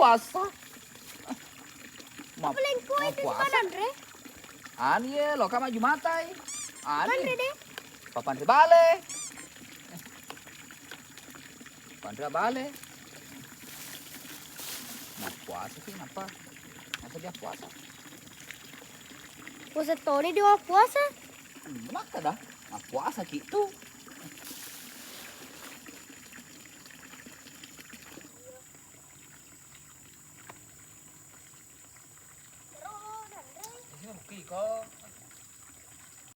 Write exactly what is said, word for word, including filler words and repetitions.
Puasa. Apa lengko itu di mana, Andre? Ani ye, lo kama Jumatai. Ani. Andre deh. Papanre bale. Panre bale. Nah, puasa sih, kenapa? Masa dia puasa? Puasa Toni dia puasa? Hmm, maka dah. Nah, puasa ki tu. Iko.